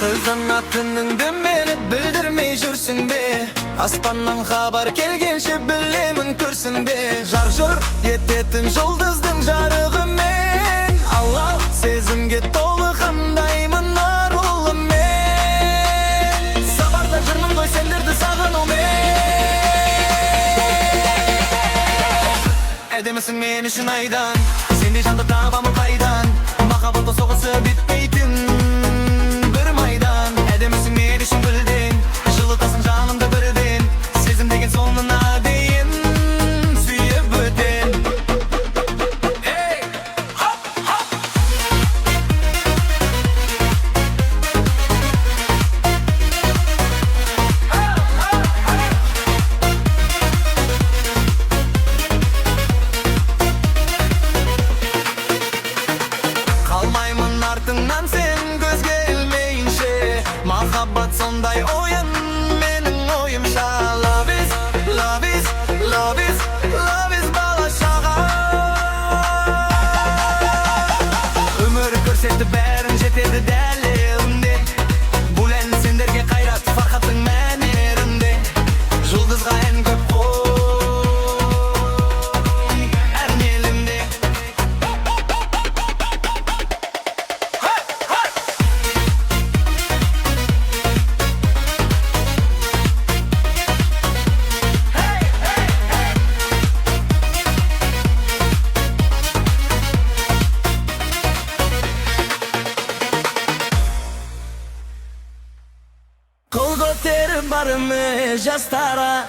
Қызанатыныңды мені білдірмей жүрсің бе? Аспаннан хабар келгенше, білемін, көрсің бе? Жар ететін жұлдыздың жарығымен, алау сезімге толы қандаймын, арулым мен. Сапарда жүрмін ғой сендерді сағынумен. Әдемісің мен үшін айдан, сендей жанды табамын қайдан? Махаббат соғысы бітпейтін бір майдан. Әдемісің мен үшін гүлден, жылытасың жанымды бірден. Сезім деген соңына дейін сүйіп өтем. Ей, хоп, хоп! Қалмаймын артыңнан сен көзге ілмейінше. Махаббат сондай ойын менің ойымша. Love is, love is, love is, love is бала шаға. Өмір көрсетті бәрін, жетеді дәлелінде. Бұл ән сендерге, Қайрат Фархаттың мәнерінде. Жұлдызға ән көп қой әр елімде. Қол көтеріп барымы жастарға.